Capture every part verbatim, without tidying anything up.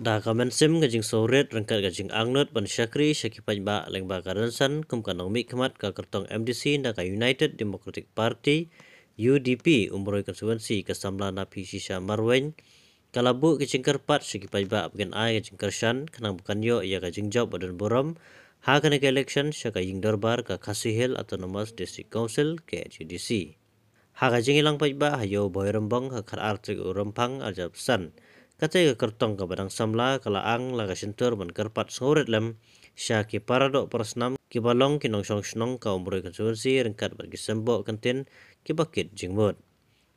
Da ka mynsiem ka jingsngewrit ryngkat ka jingangnud ban shakri sha ki paidbah lyngba ka rynsan kum ka nongmihkhmat ka kyrtong M D C na ka United Democratic Party, U D P, Umroi Constituency, ka samla Naphishisha Marwein ka la buh ka jingkyrpad sha ki paidbah ba kin ai ka jingkyrshan khnang ba kan ïoh ïa ka jingjop ba don burom ha kane ka election sha ka ïing dorbar ka Khasi Hills Autonomous District Council, K H A D C. Ha ka jingïalang paidbah ha Ïew Bhoirymbong ha ka khatar tarik u Rymphang arhajar arphew san, kata ka kyrtong kaba dang samla ka la ang la ka shyntur ban kyrpad sngewrit lem sha ki paradoh parasnam kiba long ki nongshong shnong ka Umroi Constituency ryngkat bad ki symboh kyntien kiba kit jingmut.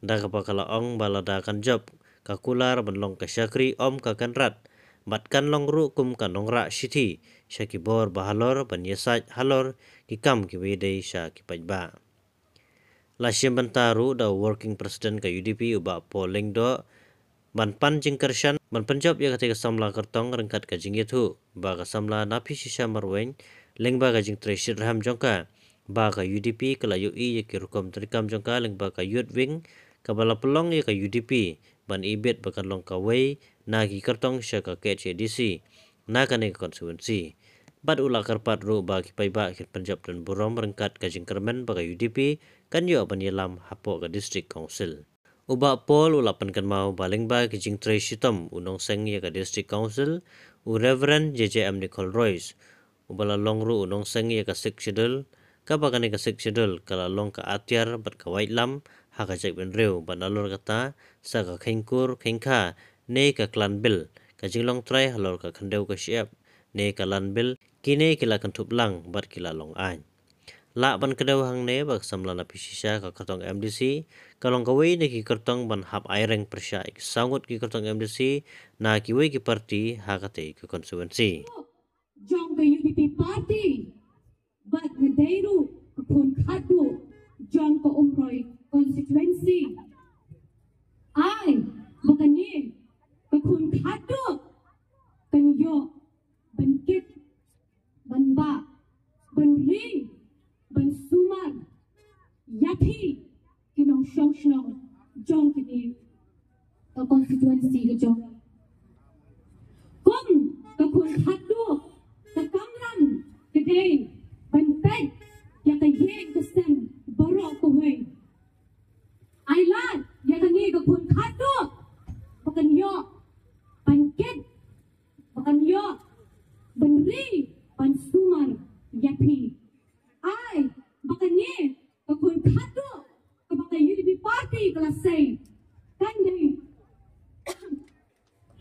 Da kaba ka la ong ba lada kan jop, ka kular ban long ka shakri ym ka kynrad bad kan long ruh kum ka nongrah shithi sha ki bor ba halor ban ïasaid halor ki kam kiba ïadei sha ki paidbah. La shim bynta ruh da u Working President ka U D P, u Bah Paul Lyngdoh, ban pan jingkyrshan ban pynjop ïa kata ka samla kyrtong ryngkat ka jingïathuh ba ka samla Naphishisha Marwein lyngba ka jingtrei shitrhem jong ka ba ka U D P ka la ïohi ïa ki rukom treikam jong ka lyngba ka Youth Wing kaba la pynlong ïa ka U D P ban ibit ba kan long kawei na ki kyrtong sha ka K H A D C na kane ka constituency. Bad u la kyrpad ruh ba ki paidbah kin pynjop don burom ryngkat ka jingkyrmen ba ka U D P kan ïoh ban ïalam hapoh ka District Council. U Bah Paul u la pynkynmaw ba lyngba ki jingtrei shitom u nongseng ïa ka District Council, u Reverend J J M Nichols Roys, uba la long ruh u nongseng ïa ka Sixth Schedule, kaba kane ka Sixth Schedule ka la long ka atiar bad ka waitlam ha ka jaitbynriew bad nalor kata sa ka kheiñkur kheiñkha ne ka Clan Bill, ka jinglong trai halor ka khyndew ka shyiap ne ka Land Bill, kine ki la kynthup lang bad ki la long aiñ. Lah ban kdew hangne ba ka samla Naphishisha ka kyrtong M D C ka long kawei na ki kyrtong ban hap aireng pyrshah ïa ki saw ngut ki kyrtong M D C na kiwei ki party ha katei ka constituency. Jong ka U D P party bad nga dei ruh ka khun khatduh jong ka Umroi constituency. Ai ba kane ka khun khatduh kan ïoh ban kit, ban bah, ban ri, ban sumar ïa phi ki nongshong shnong jong kane ka constituency ka jong. Kum ka khun khatduh, ka kamram ka dei ban peit ïa ka ïing ka sem baroh kawei. Ai lad ïa kane ka khun khatduh ba kan ïoh ban kit, ba kan ïoh ban ri, ban sumar ïa phi. Ai ba kane ka khun khatduh kaba ka U D P party ka la sei kan dei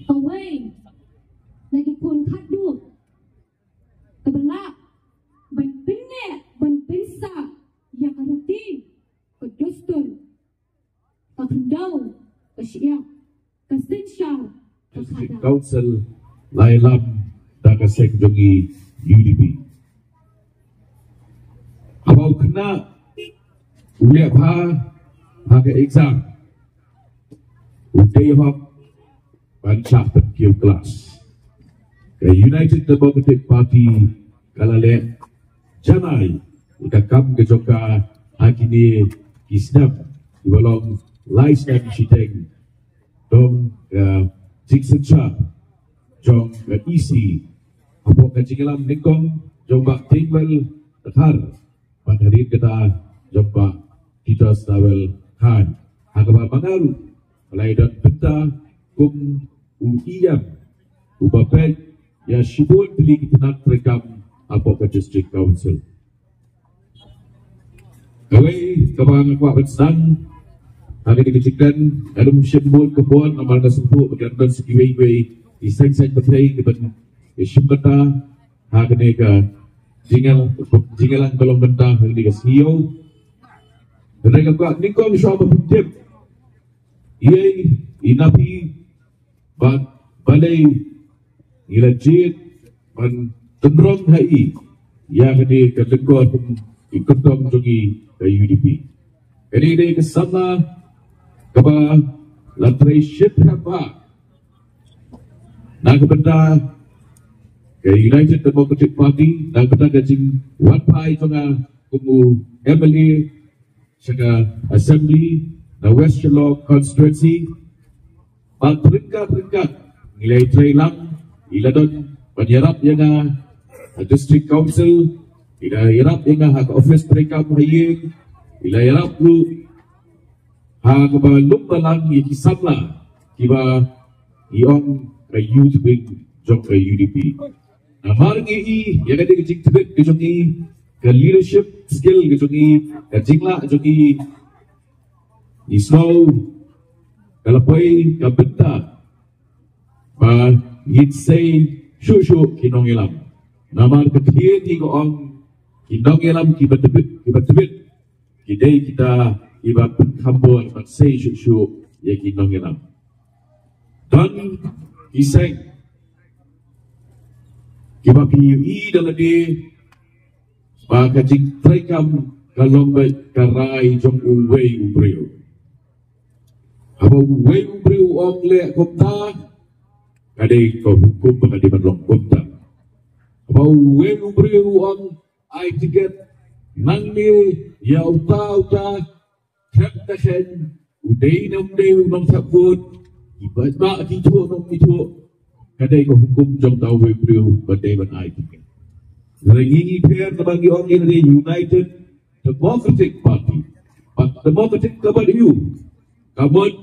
kawei na ki khun khatduh kaba lah ban pynneh ban pynsah ïa ka riti, ka dustur, ka khyndew, ka shyiap, ka synshar, ka District khadar. Council la ïalam da ka seng jong ngi U D P. Haba u khynnah u leh bha ha ka exam, u dei hok ban shah pynkiew klas. Ka United Democratic Party ka la leh janai ïa ka kam ka jong ka ha kine ki snem kiba long lai snem shiteng. Dong ka jingsynshar jong ka E C hapoh ka jingïalam nyngkong jong Bah Tengwell Dkhar bad hadien kata jong Bah Titus Dawel Khan, ha kaba ma nga ruh nga la ïadon bynta kum u E M uba peit ïa shibun tylli ki tnat treikam hapoh ka District Council. Kawei kaba nga kwah ban sdang ha kane ka jingkren, nga nym shym mut ka por namar nga sngewthuh ba kan don sa kiwei kiwei ki seng seng pyrthei kiban ïashim bynta ha kane ka jingïal-, jingïalang ka long bynta ha kane ka sngi ïew. Hynrei nga kwah nyngkong shuwa ban pyntip ïa i Naphi bad balei ngi la jied ban tynrong ha i ïa kane ka lyngkor kum i kyrtong jong i ka U D P. Kane dei ka samla kaba la trei shitrhem bha na ka bynta ka United Democratic Party, na ka bynta ka jingwan phai jong nga kum u M L A sha ka Assembly na West Shillong Constituency. Bad ryngkat ryngkat ngi la ïatrei lang i la don ban ïarap ïa nga ha District Council, i la ïarap ïa nga ha ka office treikam ha ïing, i la ïarap ruh ha kaba lum balang ïa ki samla kiba i ong ka youth wing jong ka U D P. Namar ngi i ïa ka dei ka jingtbit ka jong i, ka leadership skill ka jong i, ka jinglah jong i, i sngew ka la poi ka bynta ba ngin sei shuh shuh ki nongïalam. Namar ka ktien i ka ong ki nongïalam kiba tbit, kiba tbit ki dei kita kiba pynkhambor ban sei shuh shuh ïa ki nongïalam. Don ki seng kiba phi ïohi da lade ba ka jingtreikam ka long beit ka rai jong uwei u briew. Haba uwei u briew u ong leh kumta, ka dei ka hukum ba ka dei ban long kumta. Haba uwei u briew u ong ai tiket nangne ïa uta uta, khlem da kheiñ u dei ne ym dei u nongthep vote, ki paidbah ki thuh ne ym ki thuh, ka dei ka hukum jong uta uwei u briew ba dei ban ai tiket. Hynrei ngi ngi pher namar ngi ong ngi la dei United Democratic Party. Bad democratic ka mut aïu? Ka mut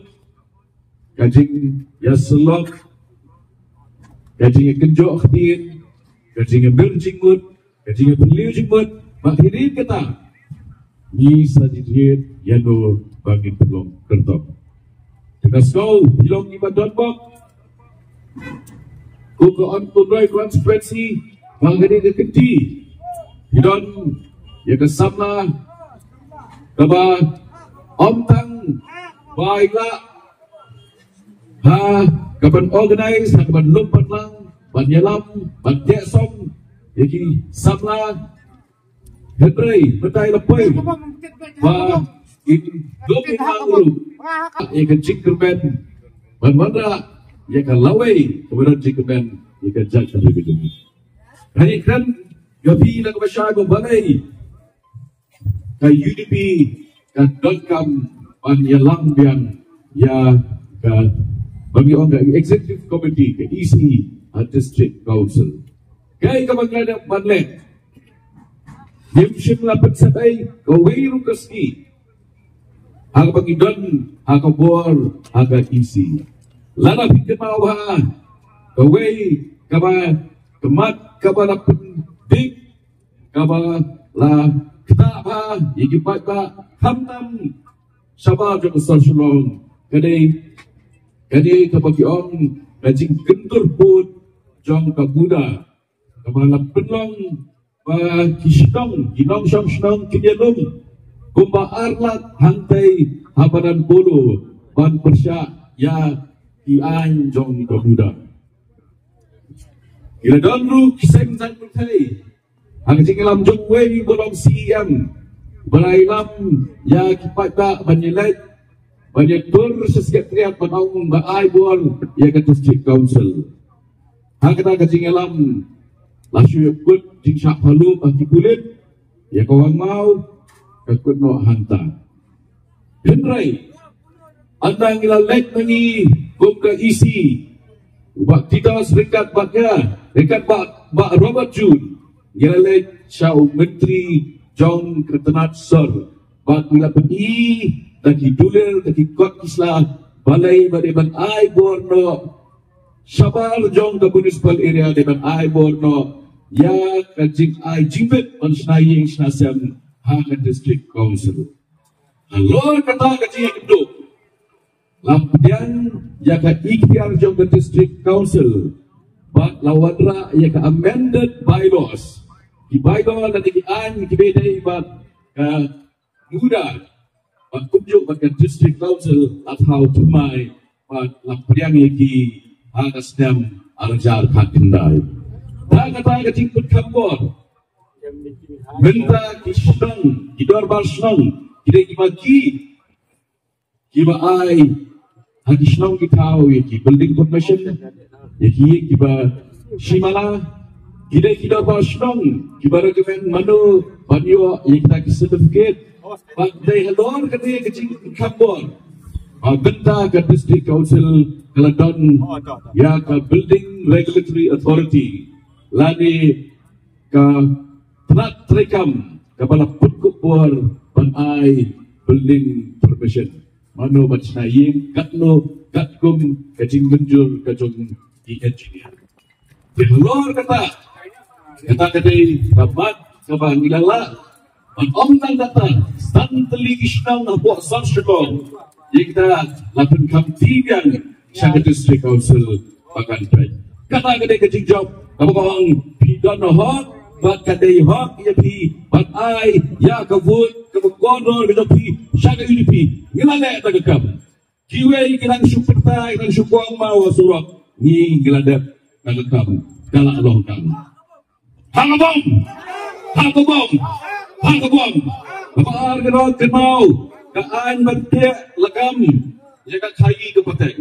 ka jingïasyllok, ka jingïakynjoh ktien, ka jingïamir jingmut, ka jingïaphylliew jingmut, bad hadien kata ngi sa jied ïano ba ngin pynlong kyrtong. Te nga sngew phi long kiba don bok, ko ka Umroi constituency, ba ka dei ka kynti, phi don ïa ka samla kaba ym tang ba i la ha kaban organize, ha kaban lum patlang, ban ïalam, ban teh song ïa ki samla. Hynrei mynta i la poi ba in dum i nang ruh ïa ka jingkyrmen ban wanrah ïa ka lawei kaba don jingkyrmen ïa ka jaitbynriew. Hynrei kren ïa phi na kaba shai ba balei ka U D P ka donkam ban ïalam biang ïa ka, ba ngi ong ka Executive Committee, ka E C ha District Council. Kaei kaba ngi la dep ban leh? Ngim shym la pynsep ei kawei ruh ka sngi ha kaba ngi don ha ka bor ha ka E C. Lada phi kynmaw ha kawei kaba, ka mat kaba la pyndik, kaba la ktah bha ïa ki paidbah khamtam shabar jong ka sor Shillong, ka dei, ka dei kaba ki ong ka jingkyntur pud jong ka MUDA, kaba la pynlong ba ki shnong, ki nongshong shnong kin ïalum kumba ar lak hangtei ha madan Polo ban pyrshah ïa ki aiñ jong ka MUDA. Ki la don ruh ki seng saiñ pyrthei ha ka jingïalam jong uwei uba long C E M, ba la ïalam ïa ki paidbah ban ïaleit, ban ïatur sha Secretariat ban ong ba ai bor ïa ka District Council. Ha kata ka jingïalam la shu ïakut jingshah phalup ha ki pulit, ïa ka wangmaw ka kut noh hangta. Hynrei ynda ngi la leit na ngi kum ka E C, u Bah Titos ryngkat bad nga, ryngkat bad Bah Robert June, ngi la leit sha u Myntri jong ka tnat sor bad ngi la pyni da ki dulel, da ki kot ki sla, balei ba dei ban ai bor noh shabar jong ka municipal area, dei ban ai bor noh ïa ka jingai jingbit ban shna ïing shna sem ha ka District Council. Halor kata ka jingïakynduh, la pdiang ïa ka ikhtiar jong ka District Council bad la wanrah ïa ka amended bylaws. Ki bylaw lane ki aiñ kiba ïadei bad ka MUDA bad kumjuh bad ka District Council la thaw thymmai bad la pdiang ïa ki ha ka snem ar hajar khatkhyndai. Da kata ka jingpynkham bor, mynta ki shnong, ki dorbar shnong, ki dei kiba ki, kiba ai ha ki shnong ki thaw ïa ki building permission, ïa ki ïing kiba shimala. Ki dei ki dorbar shnong kiba recommend mano ban ïoh ïa kita ki certificate. Bad dei halor kane ka jingkham bor Ba mynta ka District Council ka la don ïa ka Building Regulatory Authority lane ka tnat treikam kaba la pynkup por ban ai building permission. Mano ban shna ïing, katno, katkum ka jingmynjur ka jong ki engineer. Te halor kata, kata ka dei ka mat kaba ngi la lah ban ong tang kata, san tylli ki shnong hapoh South Shillong, ïa kita la pynkham ti biang sha ka District Council ba kan peit. Kata ka dei ka jingjop kaba ka ong phi don hok, bad ka dei hok ïa phi ban ai ïa ka vote kaba kordor ka jong phi sha ka U D P. Ngi la leh da ka kam. Kiwei ki nang shu pyrta, ki nang shu kuang maw ha surok. Ngi ngi la dep da ka kam, ka la long kam. Ha ka bom! Ha ka bom! Ha ka bom! Kaba ar ka rot ka maw, ka aiñ ban teh lakam ïa ka khaii ka pateng.